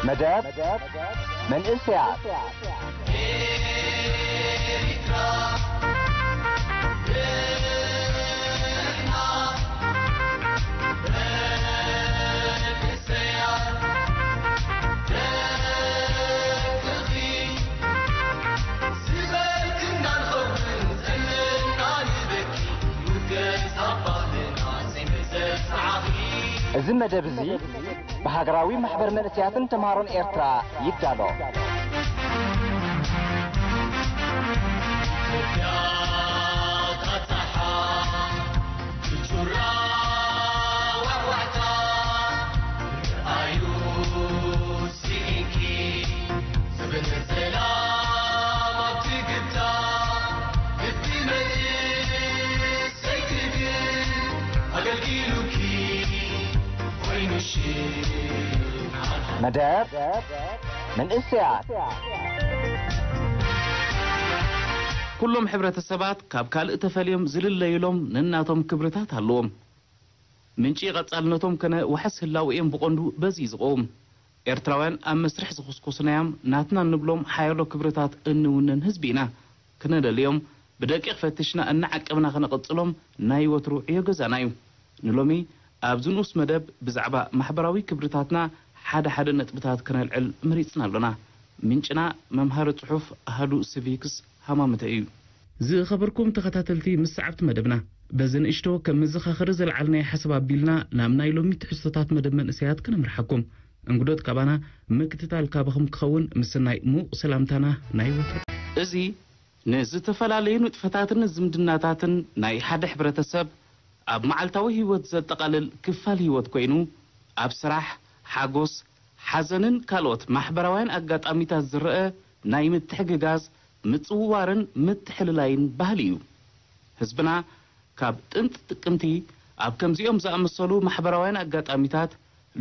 መደብ መንእሰያት። እዚ መደብ እዚ ብሃገራዊ ማሕበር መንእሰያትን ተምሃሮን ኤርትራ ይዳሎ። መደብ መንእሰያት። ኩሎም ሕብረተሰባት ካብ ካልእ ተፈልዮም ዝልለዩሎም ነናቶም ክብርታት ኣለዎም። ምንጪ ቀጻልነቶም ከነ ዋሕስ ህላውኦም ብቐንዱ በዚ እዩ ዝቐውም። ኤርትራውያን ኣብ መስርሕ ዝኹስኩስናዮም ናትና እንብሎም ሓያሎ ክብርታት እንውንን ህዝቢ ኢና። ክነለልዮም ብደቂቕ ፈትሽና እናዓቀብና ክነቐጽሎም ናይ ወትሩ ዕዮ ገዛና እዩ። ንሎሚ ኣብዚ ንኡስ መደብ ብዛዕባ ማሕበራዊ ክብርታትና ሓደ ሓደ ነጥብታት ከነልዕል መሪጽና ኣሎና። ምንጭና መምሃሪ ጽሑፍ ኣሃዱ ሲቪክስ ሃማመተ እዩ። ዝኸበርኩም ተኸታተልቲ ምስ ሰዓብቲ መደብና፣ በዚ ንእሽቶ ከም መዘኻኸሪ ዘልዓልናዮ ሓሳብ ኣቢልና ናብ ናይ ሎሚ ትሕዝቶታት መደብ መንእሰያት ክነምርሓኩም። እንግዶት ካባና ምክትታል ካባኹም ክኸውን ምስናይ ሙቕ ሰላምታና ናይ ወትሩ። እዚ ንዝተፈላለዩ ንጥፈታትን ዝምድናታትን ናይ ሓደ ሕብረተሰብ ኣብ መዓልታዊ ህይወት ዘጠቓልል ክፋል ህይወት ኮይኑ፣ ኣብ ስራሕ፣ ሓጎስ፣ ሓዘንን ካልኦት ማሕበራውያን ኣጋጣሚታት ዝረአ ናይ ምትሕግጋዝ፣ ምጽውዋርን ምትሕልላይን ባህሊ እዩ። ህዝብና ካብ ጥንቲ ጥቅምቲ ኣብ ከምዚኦም ዝኣመሰሉ ማሕበራውያን ኣጋጣሚታት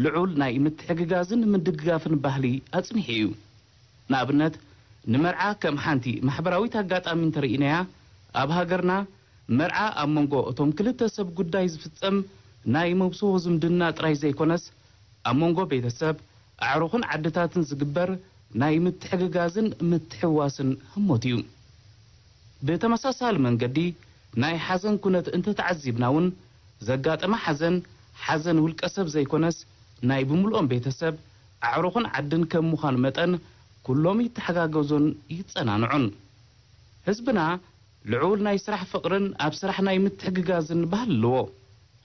ልዑል ናይ ምትሕግጋዝን ምድግጋፍን ባህሊ ኣጽኒሑ እዩ። ንኣብነት፣ ንመርዓ ከም ሓንቲ ማሕበራዊት ኣጋጣሚ እንተርኢናያ፣ ኣብ ሃገርና መርዓ ኣብ መንጎ እቶም ክልተ ሰብ ጉዳይ ዝፍጸም ናይ መብስዎ ዝምድና ጥራይ ዘይኮነስ፣ ኣብ መንጎ ቤተሰብ፣ ኣዕሩኽን ዓድታትን ዝግበር ናይ ምትሕግጋዝን ምትሕዋስን ህሞት እዩ። ብተመሳሳሊ መንገዲ፣ ናይ ሓዘን ኩነት እንተተዓዚብና እውን፣ ዘጋጠመ ሓዘን፣ ሓዘን ውልቀ ሰብ ዘይኮነስ፣ ናይ ብምልኦም ቤተሰብ፣ ኣዕሩኽን ዓድን ከም ምዃኑ መጠን፣ ኩሎም ይተሓጋገዙን ይጸናንዑን። ህዝብና ልዑል ናይ ስራሕ ፍቕርን ኣብ ስራሕ ናይ ምትሕግጋዝን ባህሊ ኣለዎ።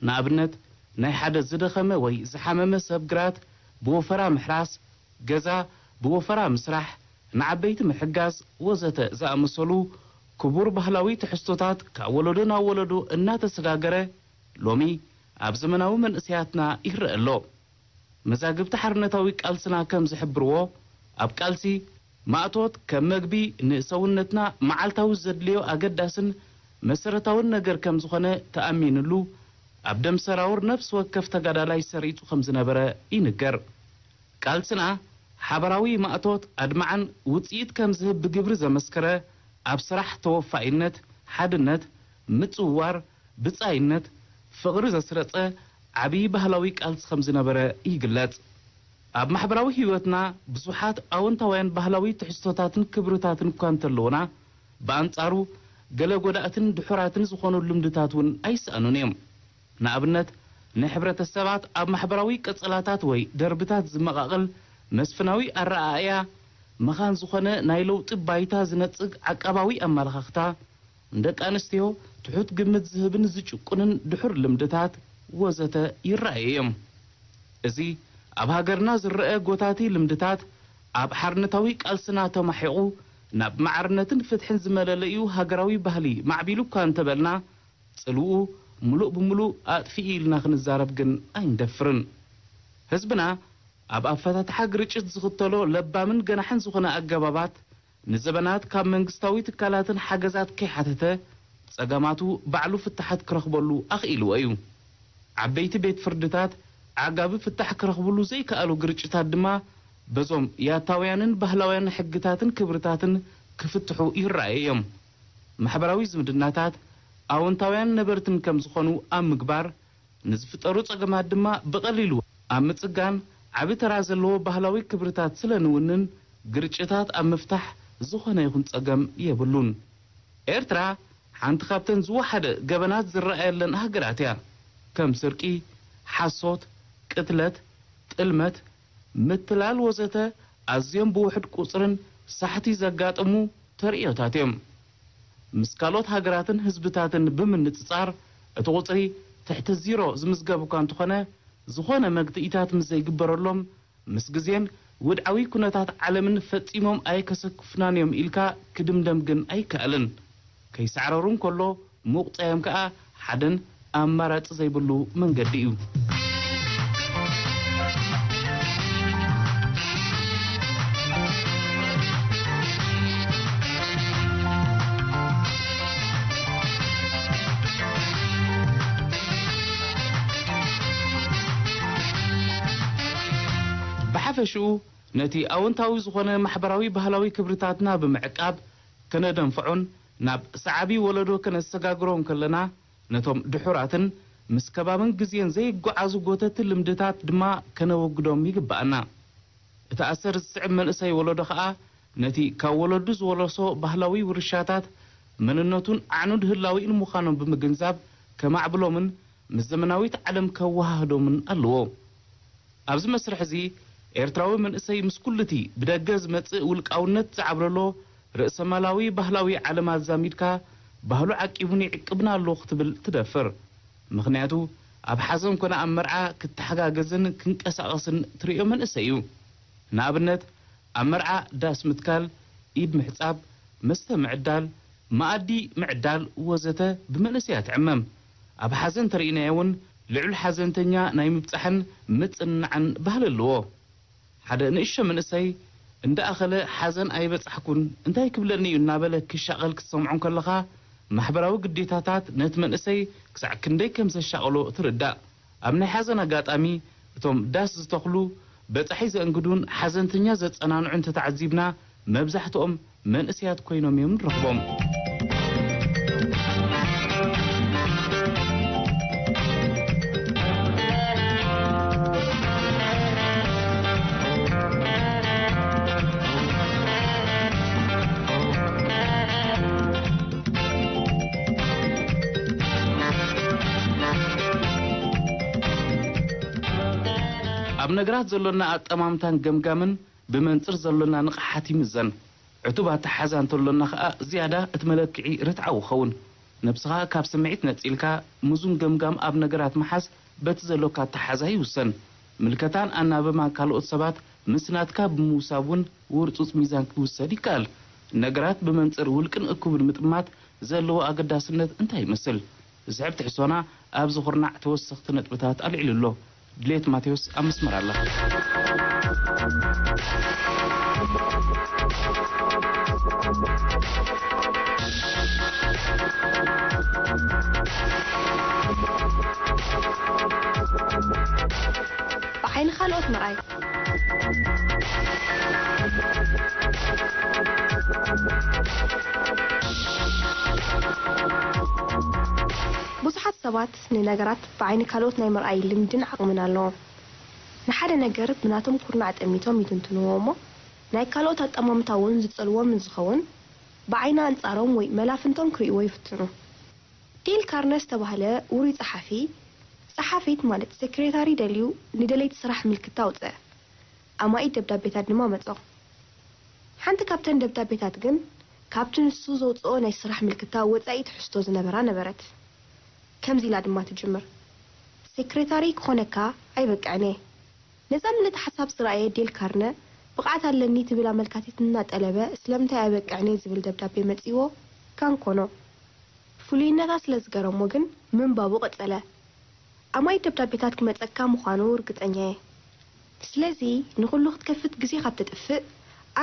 ንኣብነት፣ ናይ ሓደ ዝደኸመ ወይ ዝሓመመ ሰብ ግራት ብወፈራ ምሕራስ፣ ገዛ ብወፈራ ምስራሕ፣ ንዓበይቲ ምሕጋዝ ወዘተ ዝኣመሰሉ ክቡር ባህላዊ ትሕዝቶታት ካብ ወለዶ ናብ ወለዶ እናተሰጋገረ ሎሚ ኣብ ዘመናዊ መንእሰያትና ይረአ ኣሎ። መዛግብቲ ሓርነታዊ ቃልስና ከም ዝሕብርዎ፣ ኣብ ቃልሲ ማእቶት ከም መግቢ ንሰውነትና መዓልታዊ ዘድልዮ ኣገዳስን መሰረታውን ነገር ከም ዝኾነ ተኣሚንሉ፣ ኣብ ደም ሰራውር ነፍሲ ወከፍ ተጋዳላይ ሰሪጹ ከም ዝነበረ ይንገር። ቃልስና ሓበራዊ ማእቶት ኣድማዕን ውጽኢት ከም ዝህብ ብግብሪ ዘመስከረ፣ ኣብ ስራሕ ተወፋይነት፣ ሓድነት፣ ምጽውዋር፣ ብጻይነት፣ ፍቕሪ ዘስረጸ ዓቢ ባህላዊ ቃልሲ ከም ዝነበረ ይግለጽ። ኣብ ማሕበራዊ ህይወትና ብዙሓት ኣወንታውያን ባህላዊ ትሕዝቶታትን ክብርታትን እኳ እንተለዉና፣ ብኣንጻሩ ገለ ጎዳእትን ድሑራትን ዝኾኑ ልምድታት እውን ኣይሰኣኑን እዮም። ንኣብነት፣ ንሕብረተሰባት ኣብ ማሕበራዊ ቀጸላታት ወይ ደርብታት ዝመቓቕል መስፍናዊ ኣረኣእያ፣ መኻን ዝኾነ ናይ ለውጢ ባይታ ዝነጽግ ዓቃባዊ ኣመለኻኽታ፣ ንደቂ ኣንስትዮ ትሑት ግምት ዝህብን ዝጭቁንን ድሑር ልምድታት ወዘተ ይረኣዩ እዮም። እዚ ኣብ ሃገርና ዝረአ ጎታቲ ልምድታት ኣብ ሓርነታዊ ቃልስና ተማሒቑ ናብ ማዕርነትን ፍትሕን ዝመለለዩ ሃገራዊ ባህሊ ማዕቢሉ እኳ እንተበልና፣ ጽልውኡ ምሉእ ብምሉእ ኣጥፊኡ ኢልና ክንዛረብ ግን ኣይንደፍርን። ህዝብና ኣብ ኣፈታትሓ ግርጭት ዝኽተሎ ለባምን ገናሕን ዝኾነ ኣገባባት፣ ንዘበናት ካብ መንግስታዊ ትካላትን ሓገዛት ከይሓተተ፣ ጸገማቱ ባዕሉ ፍታሓት ክረኽበሉ ኣኽኢልዎ እዩ። ዓበይቲ ቤት ፍርድታት ዓጋቢ ፍታሕ ክረኽብሉ ዘይከኣሉ ግርጭታት ድማ በዞም ያታውያንን ባህላውያን ሕግታትን ክብርታትን ክፍትሑ ይረኣዩ እዮም። ማሕበራዊ ዝምድናታት ኣወንታውያን ነበርትን ከም ዝኾኑ ኣብ ምግባር፣ ንዝፍጠሩ ጸገማት ድማ ብቐሊሉ ኣብ ምጽጋን ዓቢ ተራ ዘለዎ ባህላዊ ክብርታት ስለ ንውንን፣ ግርጭታት ኣብ ምፍታሕ ዝኾነ ይኹን ጸገም የብሉን። ኤርትራ ሓንቲ ካብተን ዝወሓደ ገበናት ዝረኣየለን ሃገራት እያ። ከም ስርቂ፣ ሓሶት፣ ቅትለት፣ ጥልመት፣ ምትላል ወዘተ ኣዝዮም ብውሑድ ቁጽርን ሳሕቲ ዘጋጥሙ ተርእዮታት እዮም። ምስ ካልኦት ሃገራትን ህዝብታትን ብምንጽጻር፣ እቲ ቁጽሪ ትሕቲ ዜሮ ዝምዝገብ እኳ እንተኾነ፣ ዝኾነ መግትኢታት ምስ ዘይግበረሎም፣ ምስ ግዜን ውድዓዊ ኩነታት ዓለምን ፈጺሞም ኣይከሰክፉናን እዮም ኢልካ ክድምደም ግን ኣይከኣልን። ከይሳዕረሩ እንከሎ ምቑጻዮም ከኣ ሓደን ኣማራጺ ዘይብሉ መንገዲ እዩ። ብሓፈሽኡ፣ ነቲ ኣወንታዊ ዝኾነ ማሕበራዊ ባህላዊ ክብርታትና ብምዕቃብ ከነደንፍዖን ናብ ሰዓቢ ወለዶ ከነሰጋግሮን ከለና፣ ነቶም ድሑራትን ምስ ከባብን ግዜን ዘይጓዓዙ ጎተቲ ልምድታት ድማ ከነወግዶም ይግብኣና። እቲ ኣሰር ዝስዕብ መንእሰይ ወለዶ ኸኣ፣ ነቲ ካብ ወለዱ ዝወረሶ ባህላዊ ውርሻታት፣ መንነቱን ኣዕኑድ ህላዊኡን ምዃኖም ብምግንዛብ፣ ከማዕብሎምን ምስ ዘመናዊት ዓለም ከወሃህዶምን ኣለዎ። ኣብዚ መስርሕ እዚ፣ ኤርትራዊ መንእሰይ ምስ ኩሉቲ ብደገ ዝመጽእ ውልቃውነት ዝዓብለሎ ርእሰማላዊ ባህላዊ ዓለም ኣዛሚድካ፣ ባህሉ ዓቂቡን ይዕቅብን ኣሎ ክትብል ትደፍር። ምኽንያቱ፣ ኣብ ሓዘን ኮነ ኣብ መርዓ ክተሓጋገዝን ክንቀሳቐስን ትርእዮ መንእሰይ እዩ። ንኣብነት፣ ኣብ መርዓ ዳስ ምትካል፣ ኢድ ምሕጻብ፣ መስተ ምዕዳል፣ መኣዲ ምዕዳል ወዘተ ብመንእሰያት ይዕመም። ኣብ ሓዘን ተርኢናዮ እውን ልዑል ሓዘንተኛ ናይ ምብጻሕን ምጽንናዕን ባህሊ ኣለዎ። ሓደ ንእሽቶ መንእሰይ እንዳኣኸለ ሓዘን ኣይበጻሕኩን እንታይ ክብለኒ እዩ እናበለ ክሻቐል ክትሰምዖ እንከለኻ፣ ማሕበራዊ ግዴታታት ነቲ መንእሰይ ክሳዕ ክንደይ ከም ዘሻቕሎ ትርዳእ። ኣብ ናይ ሓዘን ኣጋጣሚ እቶም ዳስ ዝተኽሉ፣ በጻሒ ዘእንግዱን ሓዘንተኛ ዘጸናንዑን እንተተዓዚብና፣ መብዛሕትኦም መንእሰያት ኮይኖም እዮም ንረኽቦም። ኣብ ነገራት ዘሎና ኣጠማምታን ገምጋምን ብመንጽር ዘሎና ንቕሓት ይምዘን። ዕቱብ ኣተሓሕዛ እንተሎና ኸኣ ዝያዳ እቲ መለክዒ ርትዓዊ ይኸውን። ነብስኻ ካብ ስምዒት ነጺልካ ምዙን ገምጋም ኣብ ነገራት ምሓዝ በቲ ዘሎካ ኣተሓሕዛ ይውሰን። ምልከታን ኣናብባን ካልኦት ሰባት ምስ ናትካ ብምውሳብ እውን ውርጹጽ ሚዛን ክውሰድ ይከኣል። ነገራት ብመንጽር ውልቅን እኩብን ምጥማት ዘለዎ ኣገዳስነት እንታይ ይመስል? ዝስዕብ ትሕዝቶና ኣብዚ ኹርናዕ ተወሰኽቲ ነጥብታት ኣልዒሉ ኣሎ። ድሌት ማቴዎስ ኣብ መስመር ኣላ። ብዓይኒ ካልኦት ምርኣይ። ብዙሓት ሰባት ንነገራት ብዓይኒ ካልኦት ናይ ምርኣይ ልምድን ዓቕምን ኣለዎም። ንሓደ ነገር ብናቶም ኩርናዕ ጠሚቶም ይትንትንዎ እሞ፣ ናይ ካልኦት ኣጠማምታ እውን ዝጸልዎ ምስ ዝኸውን፣ ብዓይኒ ኣንጻሮም ወይ መላፍንቶም ክርእይዎ ይፍትኑ። ዴል ካርነ ዝተባህለ ውሩይ ጸሓፊ፣ ጸሓፊት ማለት ሴክሬታሪ ደልዩ ንደለይቲ ስራሕ ምልክታ ኣውጸአ። ኣማኢት ደብዳቤታት ድማ መጾ። ሓንቲ ካብተን ደብዳቤታት ግን፣ ካብቲ ንሱ ዘውጽኦ ናይ ስራሕ ምልክታ ወጻኢ ትሕዝቶ ዝነበራ ነበረት። ከምዚ ኢላ ድማ ትጅምር፣ "ሴክሬታሪ ክኾነካ ኣይበቅዕን እየ።" ነዛ ምልእቲ ሓሳብ ዝረኣየ ዴል ካርነ፣ "ብቕዓት ኣለኒ" ትብል ኣመልካቲት እናጠለበ፣ "ስለምንታይ ኣይበቅዕን እየ?" ዝብል ደብዳቤ መጺእዎ ካንኮኖ። ፍሉይነታ ስለ ዝገረሞ ግን ምንባቡ ቀጸለ። "ኣማኢት ደብዳቤታት ክመጸካ ምዃኑ ርግጸኛ እየ። ስለዚ ንኹሉ ክትከፍት ግዜ ካብ ተጥፍእ፣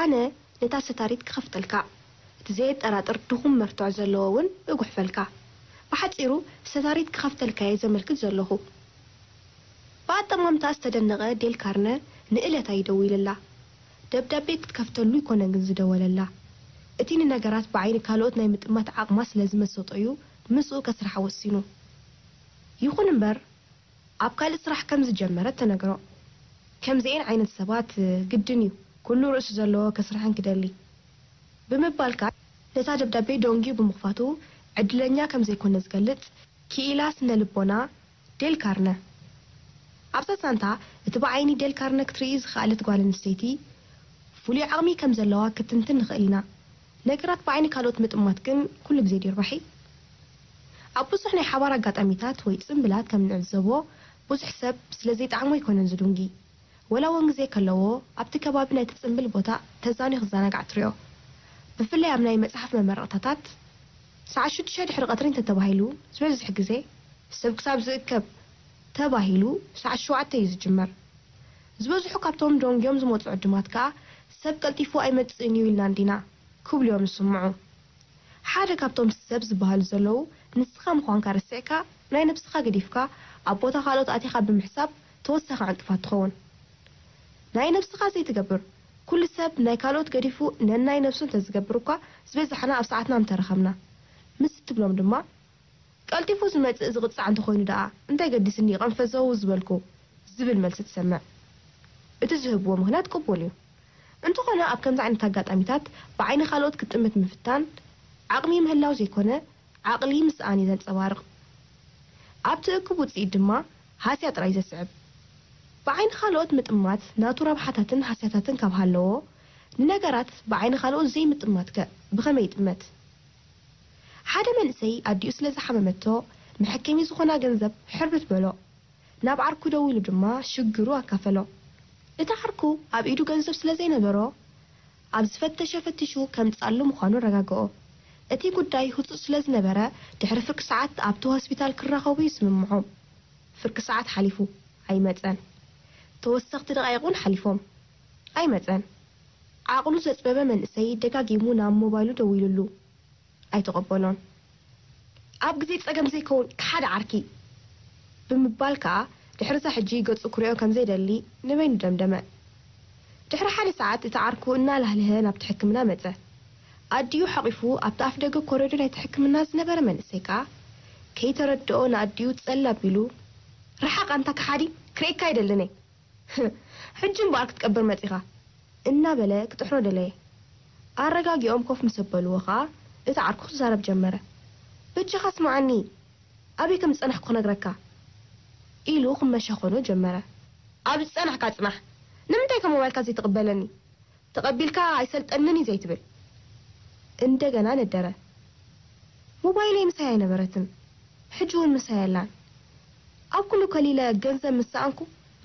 ኣነ ነታ ሰታሪት ክኸፍተልካ፣ እቲ ዘየጠራጥር ድኹም መርትዖ ዘለዎ እውን እጉሕፈልካ። ብሓጺሩ ሰታሪት ክኸፍተልካ እየ ዘመልክት ዘለኹ።" ብኣጠማምታ ዝተደነቐ ዴል ካርነ ንእለታ እዩ ደዊልላ። ደብዳቤ ክትከፍተሉ ይኮነ ግን ዝደወለላ። እቲ ንነገራት ብዓይኒ ካልኦት ናይ ምጥማት ዓቕማ ስለ ዝመሰጦ እዩ ምስኡ ከስርሓ ወሲኑ። ይኹን እምበር፣ ኣብ ካልእ ስራሕ ከም ዝጀመረት ተነግሮ። ከምዚኤን ዓይነት ሰባት ግድን እዩ ኩሉ ርእሱ ዘለዎ ከስርሐን ክደሊ ብምባልካ ነታ ደብዳቤ ደንጉዩ ብምኽፋቱ ዕድለኛ ከም ዘይኮነ ዝገልጽ ክኢላ ስነ ልቦና ዴል ካርነ ኣብዛ ዛንታ እቲ ብዓይኒ ዴል ካርነ ክትርኢ ዝኸኣለት ጓል ኣንስተይቲ ፍሉይ ዓቕሚ ከም ዘለዋ ክትንትን ንኽእል ኢና። ነገራት ብዓይኒ ካልኦት ምጥማት ግን ኩሉ ግዜ ድዩ ርባሒ? ኣብ ብዙሕ ናይ ሓባር ኣጋጣሚታት ወይ ጽምብላት ከም እንዕዘቦ ብዙሕ ሰብ ስለ ዘይጠዓሞ ኣይኮነን ዝዱንጊ። ወላ እውን ግዜ ከለዎ ኣብቲ ከባቢ ናይቲ ጽምብል ቦታ ተዛንዩ ክዘናጋዕ ትሪኦ። ብፍላይ ኣብ ናይ መጽሓፍ መመረቕታታት ሰዓት ሽዱሽተ ድሕሪ ቀትሪ እንተተባሂሉ ዝበዝሕ ግዜ ሰብ ክሳብ ዝእከብ ተባሂሉ ሰዓት ሸውዓተ እዩ ዝጅመር። ዝበዝሑ ካብቶም ደንጉዮም ዝመጹ ዕዱማት ከኣ ሰብ ቀልጢፉ ኣይመጽእን እዩ ኢልና እንዲና ክብሉ እዮም ዝስምዑ። ሓደ ካብቶም ሰብ ዝበሃሉ ዘለዉ ንስኻ ምዃንካ ረሲዕካ ናይ ነብስኻ ገዲፍካ ኣብ ቦታ ካልኦት ኣቲኻ ብምሕሳብ ተወሳኺ ዕንቅፋት ትኸውን። ናይ ነብስኻ ዘይትገብር ኩሉ ሰብ ናይ ካልኦት ገዲፉ ነናይ ነብሱ እንተዝገብር እኳ ዝበዛሕና ኣብ ሰዓትና ምተረኸብና ምስ እትብሎም ድማ ቀልጢፉ ዝመጽእ ዝቕጻዕ እንተኾይኑ ደኣ እንታይ ገዲስኒ ይቐንፈ ዘው ዝበልኩ ዝብል መልሲ ትሰምዕ። እቲ ዝህብዎ ምኽንያት ቅቡል እዩ። እንተኾነ ኣብ ከምዚ ዓይነት ኣጋጣሚታት ብዓይኒ ካልኦት ክትጥምት ምፍታን ዓቕሚ ምህላው ዘይኮነ ዓቕሊ ምስኣን እዩ ዘንጸባርቕ። ኣብቲ እኩብ ውጽኢት ድማ ሃስያ ጥራይ ዘስዕብ። ብዓይኒ ካልኦት ምጥማት ናቱ ረብሓታትን ሃስያታትን ካብ ሃለዎ ንነገራት ብዓይኒ ካልኦት ዘይምጥማትከ ብኸመይ ይጥመት? ሓደ መንእሰይ ኣዲኡ ስለ ዝሓመመቶ መሐከሚ ዝኾና ገንዘብ ሕርብት በሎ። ናብ ዓርኩ ደዊሉ ድማ ሽግሩ ኣካፈሎ። እቲ ዓርኩ ኣብ ኢዱ ገንዘብ ስለ ዘይነበሮ ኣብ ዝፈተሸ ፈቲሹ ከምጽኣሉ ምዃኑ ኣረጋግኦ። እቲ ጉዳይ ህጹጽ ስለ ዝነበረ ድሕሪ ፍርቂ ሰዓት ኣብቲ ሆስፒታል ክራኸቡ ይስምምዖም። ፍርቂ ሰዓት ሓሊፉ ኣይመጸን። ተወሰኽቲ ደቓይቕ እውን ሓሊፎም ኣይመጸን። ዓቕሉ ዘጽበበ መንእሰይ ደጋጊሙ ናብ ሞባይሉ ደዊሉሉ። ኣይተቐበሎን። ኣብ ግዜ ጸገም ዘይከውን ሓደ ዓርኪ ብምባል ከኣ ድሕርዛ ሕጂ ገጹ ክሪኦ ከም ዘይደሊ ንበይኑ ደምደመ። ድሕሪ ሓደ ሰዓት እቲ ዓርኩ እናላህለሀ ናብቲ ሕክምና መጸ። ኣዲኡ ሓቒፉ ኣብቲ ኣፍ ደገ ኮረዶ ናይቲ ሕክምና ዝነበረ መንእሰይ ከኣ ከይተረድኦ ንኣዲኡ ጸል ኣቢሉ ርሓቕ ኣንታ ከሓዲ ክርእየካ ኣይደልን እየ። ሕጂ እምበኣር ክትቀብር መጺኻ እናበለ ክጥሕኖ ደለየ። ኣረጋጊኦም ኮፍ ምስ ኣበልዎ ኸኣ እቲ ዓርኩ ክዛረብ ጀመረ። በጃኻ ስምዓኒ፣ ኣበይ ከም ዝጸናሕኩ ክነግረካ ኢሉ ክመሻኾኖ ጀመረ። ኣብ ዝጸናሕካ ጽናሕ፣ ንምንታይ ከ ሞባይልካ ዘይትቕበለኒ? ተቐቢልካ ኣይሰልጠንን እዩ ዘይትብል። እንደገና ነደረ። ሞባይለይ ምሳይ ኣይነበረትን፣ ሕጂ እውን ምሳይ የላን። ኣብ ኩሉ ከሊለ ገንዘብ ምስ ሰኣንኩ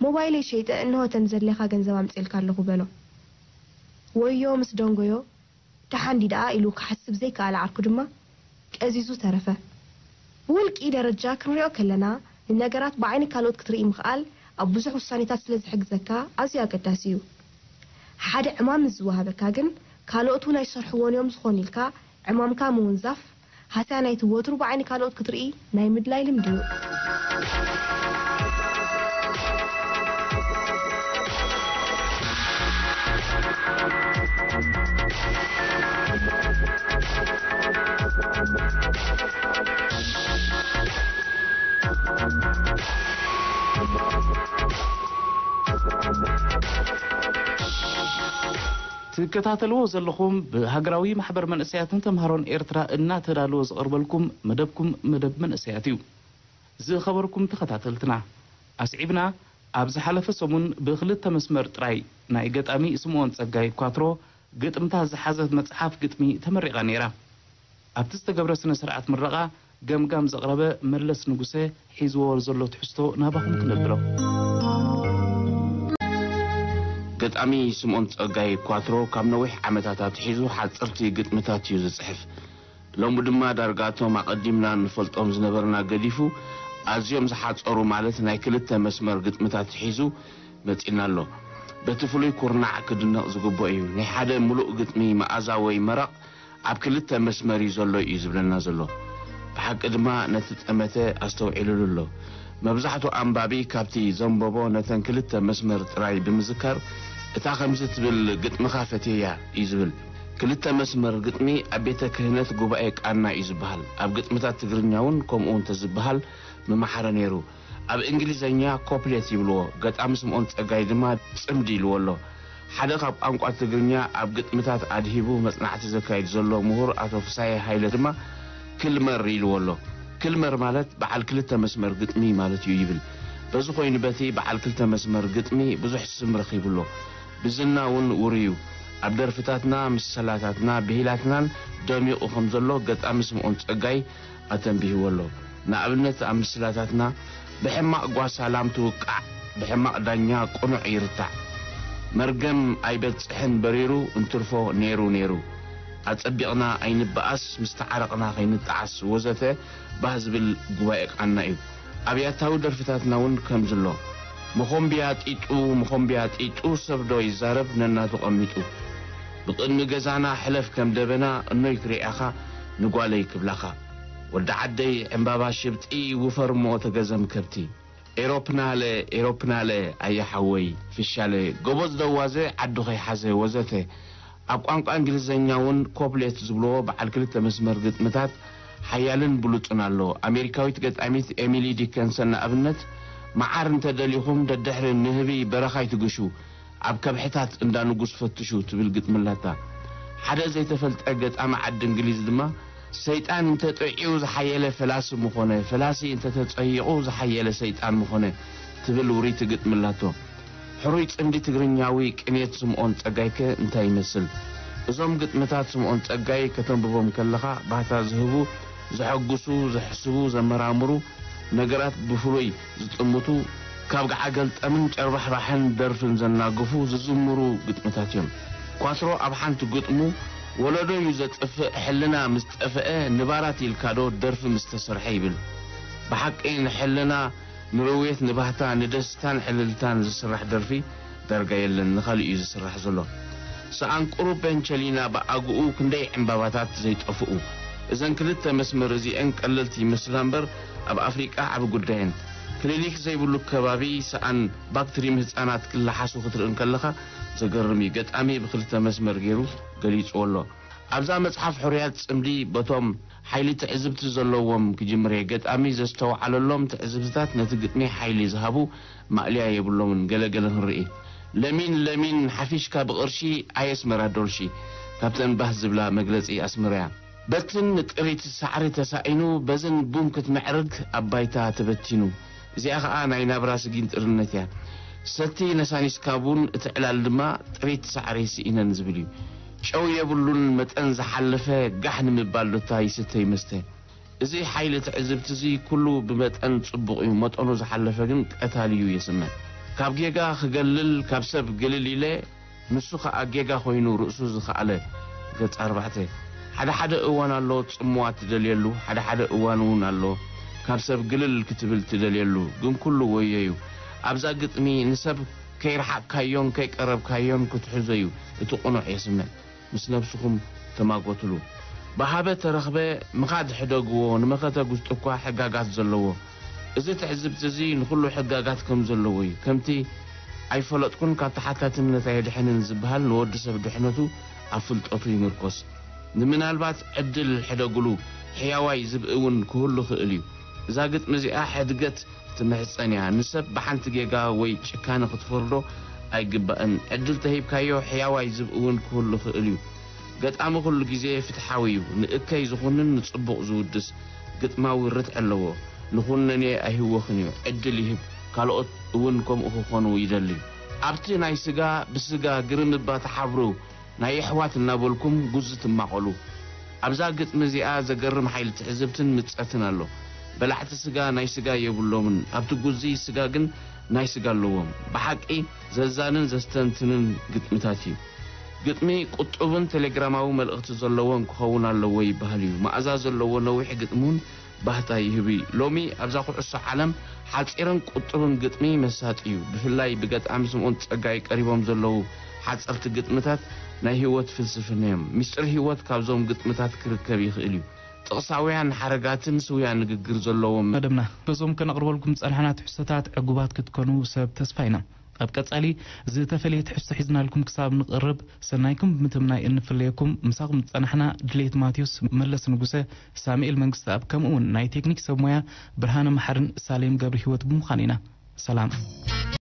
ሞባይለይ ሸይጠ እንሆ ተን ዘድልየኻ ገንዘብ ኣምፅኤልካ ኣለኹ በሎ። ወዮ ምስ ደንጎዮ ደሓን ድዩ ደኣ ኢሉ ክሓስብ ዘይከኣለ ዓርኩ ድማ ቀዚዙ ተረፈ። ብውልቂ ደረጃ ክንሪኦ ከለና ንነገራት ብዓይኒ ካልኦት ክትርኢ ምኽኣል ኣብ ብዙሕ ውሳኔታት ስለ ዝሕግዘካ ኣዝዩ ኣገዳሲ እዩ። ሓደ ዕማም ምስ ዝወሃበካ ግን ካልኦት እውን ኣይሰርሕዎን እዮም ዝኾኑ ኢልካ ዕማምካ ምውንዛፍ ሃስያ ናይቲ ወትሩ ብዓይኒ ካልኦት ክትርኢ ናይ ምድላይ ልምዲ እዩ። ትከታተልዎ ዘለኹም ብሃገራዊ ማሕበር መንእሰያትን ተምሃሮን ኤርትራ እናተዳለወ ዝቐርበልኩም መደብኩም መደብ መንእሰያት እዩ። ዝኸበርኩም ተኸታተልትና፣ ኣስዒብና ኣብ ዝሓለፈ ሰሙን ብኽልተ መስመር ጥራይ ናይ ገጣሚ ስምኦን ጸጋይ ኳትሮ ግጥምታት ዝሓዘት መጽሓፍ ግጥሚ ተመሪቓ ነይራ። ኣብቲ ዝተገብረ ስነ ስርዓት ምረቓ ገምጋም ዘቕረበ መለስ ንጉሰ ሒዝዎ ዘሎ ትሕዝቶ ናባኹም ክነብሮ። ገጣሚ ስምኦን ጸጋይ ኳትሮ ካብ ነዊሕ ዓመታት ኣትሒዙ ሓጸርቲ ግጥምታት እዩ ዝጽሕፍ። ሎሚ ድማ ዳርጋ እቶም ኣቐዲምና ንፈልጦም ዝነበርና ገዲፉ ኣዝዮም ዝሓጸሩ ማለት ናይ ክልተ መስመር ግጥምታት ሒዙ መጺእና ኣሎ። በቲ ፍሉይ ኩርናዕ ክድነቕ ዝግብኦ እዩ። ናይ ሓደ ምሉእ ግጥሚ መኣዛ ወይ መረቕ ኣብ ክልተ መስመር እዩ ዘሎ እዩ ዝብለና ዘሎ። ብሓቂ ድማ ነቲ ጠመተ ኣስተውዒሉሉ ኣሎ። መብዛሕትኡ ኣንባቢ ካብቲ ዘንበቦ ነተን ክልተ መስመር ጥራይ ብምዝካር እታ ከምዚ ትብል ግጥምኻ ፈትየያ እዩ ዝብል። ክልተ መስመር ግጥሚ ኣብ ቤተ ክህነት ጉባኤ ቃና እዩ ዝበሃል። ኣብ ግጥምታት ትግርኛ እውን ከምኡ እንተዝበሃል ምመሓረ ነይሩ። ኣብ እንግሊዘኛ ኮፕሌት ይብልዎ፣ ገጣሚ ስምኦን ጸጋይ ድማ ጽምዲ ኢልዎ ኣሎ። ሓደ ካብ ቋንቋ ትግርኛ ኣብ ግጥምታት ኣድሂቡ መጽናዕቲ ዘካይድ ዘሎ ምሁር ኣቶ ፍሳየ ሃይለ ድማ ክልመር ኢልዎ ኣሎ። ክልመር ማለት በዓል ክልተ መስመር ግጥሚ ማለት እዩ ይብል። በዚ ኮይኑ በቲ በዓል ክልተ መስመር ግጥሚ ብዙሕ ስም ረኺቡ ኣሎ። ብዝና እውን ውሩይ እዩ። ኣብ ደርፍታትና፣ ምስላታትና፣ ብሂላትናን ደሚቑ ከም ዘሎ ገጣሚ ስምኦን ጸጋይ ኣተንቢህዎ ኣሎ። ንኣብነት ኣብ ምስላታትና ብሕማቕ ጓሳ ላም ትውቃዕ፣ ብሕማቕ ዳኛ ቅኑዕ ይርታዕ። መርገም ኣይበጽሕን በሪሩ እንትርፎ ነይሩ ነይሩ። ኣጸቢቕና ኣይንበኣስ፣ ምስ ተዓረቕና ከይንጠዓስ ወዘተ ባህ ዝብል ጉባኤ ቃና እዩ። ኣብያታዊ ደርፍታትና እውን ከምዚ ኣሎ። መኾምብያ ጢጡ፣ መኾምብያ ጢጡ፣ ሰብ ዶ ይዛረብ ነናቱ ቀሚጡ። ብቕድሚ ገዛና ሕለፍ ከም ደበና፣ እኖይ ክርእያኻ ንጓለይ ክብላኻ። ወዲ ዓደይ ዕምባባ ሽብጢ፣ ውፈር እሞ ተገዘም ከብቲ። ኤሮፕናለ፣ ኤሮፕናለ፣ ኣየ ሓወይ፣ ፍሻለ፣ ጎበዝ ደዋዘ፣ ዓዱ ከይሓዘ ወዘተ። ኣብ ቋንቋ እንግሊዘኛ እውን ኮፕሌት ዝብልዎ በዓል ክልተ መስመር ግጥምታት ሓያልን ብሉጽን ኣሎ። ኣሜሪካዊት ገጣሚት ኤሚሊ ዲከንሰን ንኣብነት፣ መዓር እንተ ደሊኹም ደድሕሪ ንህቢ በረኻ ኣይትግሹ፣ ኣብ ከብሕታት እንዳ ንጉስ ፈትሹ ትብል ግጥሚ ኣላታ። ሓደ ዘይተፈልጠ ገጣሚ ዓዲ እንግሊዝ ድማ፣ ሰይጣን እንተ ጥዒዩ ዝሓየለ ፈላሲ ምኾነ፣ ፈላሲ እንተ ተጸይቑ ዝሓየለ ሰይጣን ምኾነ ትብል ውርይቲ ግጥሚ ኣላቶ። ሕሩይ ጽምዲ ትግርኛዊ ቅኔት ስምኦን ጸጋይከ እንታይ ይመስል? እዞም ግጥምታት ስምኦን ጸጋይ ከተንብቦም ከለኻ ባህታ ዝህቡ፣ ዘሐጉሱ፣ ዘሕስቡ፣ ዘመራምሩ፣ ነገራት ብፍሉይ ዝጥምቱ፣ ካብ ገዓገልጠምን ጨርባሕባሕን ደርፍን ዘናግፉ፣ ዝዝምሩ ግጥምታት እዮም። ኳትሮ ኣብ ሓንቲ ግጥሙ፣ ወለዶ እዩ ዘጥፍእ፣ ሕልና ምስ ጠፍአ፣ ንባራት ኢልካዶ ደርፊ ምስ ተሰርሐ ይብል። ብሓቂ ንሕልና፣ ንርውየት፣ ንባህታ፣ ንደስታን ዕልልታን ዝስራሕ ደርፊ ዳርጋ የለን፣ ንኻልእ እዩ ዝስራሕ ዘሎ። ሰኣን ቁሩብ ቤንቸሊና ብኣግኡ ክንደይ ዕምባባታት ዘይጠፍኡ። እዘን ክልተ መስመር እዚኤን ቀለልቲ ይመስላ እምበር ኣብ ኣፍሪቃ ዓቢ ጉዳየን። ክሊኒክ ዘይብሉ ከባቢ ሰኣን ባክትሪም ህጻናት ክለሓሱ ክትርኢ እንከለኻ ዘገርም እዩ። ገጣሚ ብክልተ መስመር ገይሩ ገሊጽዎ ኣሎ። ኣብዛ መጽሓፍ ሕሩያት ጽምዲ በቶም ሓይሊ ትዕዝብቲ ዘለዎም ክጅምር እየ። ገጣሚ ዘስተውዓለሎም ትዕዝብትታት ነቲ ግጥሚ ሓይሊ ዝሃቡ ማእለያ የብሎምን። ገለገለ ክንርኢ። ለሚን ለሚን ሓፊሽካ ብቕርሺ ኣየስመራ ዶልሺ ካብተን ባህ ዝብላ መግለጺ ኣስመራ እያ። በትን ጥሪት ሳዕሪ ተሳኢኑ በዝን ቡን ክትምዕርግ ኣብ ባይታ ተበቲኑ። እዚኣ ኸኣ ናይ ናብራ ስጊንጥርነት እያ። ሰቲ ነሳኒስካ ቡን እቲ ዕላል ድማ ጥሪት ሳዕሪ ስኢነን ዝብል እዩ። ጨው የብሉን መጠን ዝሓለፈ ጋሕ ንምባል ዶታ ይስተ ይመስተ። እዚ ሓይሊ ትዕዝብቲ እዚ ኩሉ ብመጠን ጽቡቕ እዩ፣ መጠኑ ዝሓለፈ ግን ቀታሊ እዩ የስምዕ። ካብ ጌጋ ክገልል ካብ ሰብ ግልል ኢለ፣ ንሱ ኸኣ ጌጋ ኮይኑ ርእሱ ዝኸኣለ። ገጽ ኣርባዕተ። ሓደ ሓደ እዋን ኣሎ ጽምዋ ትደልየሉ፣ ሓደ ሓደ እዋን እውን ኣሎ ካብ ሰብ ግልል ክትብል ትደልየሉ፣ ግን ኩሉ ወዮ እዩ። ኣብዛ ግጥሚ ንሰብ ከይረሓቕካዮን ከይቀረብካዮን ክትሕዞ እዩ እቲ ቅኑዕ የስምዕ። ምስ ነብስኹም ተማጎትሉ። ብሃበ ተረኽበ ምኻድ ሕደግዎ፣ ንመኸተ ጉስጢ እኳ ሕጋጋት ዘለዎ። እዚ ትዕዝብቲ እዚ ንኹሉ ሕጋጋት ከም ዘለዎ እዩ። ከምቲ ኣይፈለጥኩን ካብ ተሓታትነት ኣየድሕንን ዝበሃል ንወዲ ሰብ ድሕነቱ ኣብ ፍልጠቱ ይምርኮስ። ንምናልባት ዕድል ሕደግሉ፣ ሕያዋይ ዝብኢ እውን ክህሉ ይኽእል እዩ። እዛ ግጥሚ እዚኣ ሕድገት ትምሕጸን እያ። ንሰብ ብሓንቲ ጌጋ ወይ ጭካነ ክትፈርዶ ኣይግባእን። ዕድል ተሂብካዮ ሕያዋይ ዝብኢ እውን ክህሉ ይኽእል እዩ። ገጣሚ ኩሉ ግዜ ፍትሓዊ እዩ። ንእከይ ዝኹንን ንጽቡቕ ዝውድስ ግጥማዊ ርትዒ ኣለዎ። ንኹነኔ ኣይህወኽን እዩ። ዕድል ይህብ። ካልኦት እውን ከምኡ ክኾኑ ይደሊ። ኣብቲ ናይ ስጋ ብስጋ ግርም እባ ተሓብሩ ናይ የሕዋት እናበልኩም ጉዚ ትማቐሉ። ኣብዛ ግጥሚ እዚኣ ዘገርም ሓይሊ ትዕዝብትን ምጸትን ኣሎ። በላዕቲ ስጋ ናይ ስጋ የብሎምን፣ ኣብቲ ጉዚ ስጋ ግን ናይ ስጋ ኣለዎም። ብሓቂ ዘዛንን ዘስተንትንን ግጥምታት እዩ። ግጥሚ ቁጡብን ቴሌግራማዊ መልእኽቲ ዘለዎን ክኸውን ኣለዎ ይበሃል እዩ። መኣዛ ዘለዎ ነዊሕ ግጥሚ እውን ባህታ ይህብ እዩ። ሎሚ ኣብዛ ኩዕሶ ዓለም ሓጺርን ቁጡብን ግጥሚ መሳጢ እዩ። ብፍላይ ብገጣሚ ስምኦን ጸጋይ ቀሪቦም ዘለዉ ሓጸርቲ ግጥምታት ናይ ህይወት ፍልስፍና እዮም። ሚስጥር ህይወት ካብዞም ግጥምታት ክርከብ ይኽእል እዩ። ጥቕሳውያን ሓረጋትን ስውያ ንግግር ዘለዎም መደብና በዞም ከነቕርበልኩም ዝጸናሕና ትሕዝቶታት ዕጉባት ክትኮኑ ሰብ ተስፋ ኢና። ኣብ ቀጻሊ ዝተፈለየ ትሕዝቶ ሒዝናልኩም ክሳብ ንቕርብ፣ ሰናይኩም ብምትምናይ እንፍለየኩም። ምሳኹም ዝጸናሕና ድሌት ማቴዎስ፣ መለስ ንጉሰ፣ ሳሙኤል መንግስተኣብ፣ ከምኡ እውን ናይ ቴክኒክ ሰብ ሞያ ብርሃነ መሓርን ሳሌም ገብረ ህይወት ብምዃን ኢና። ሰላም።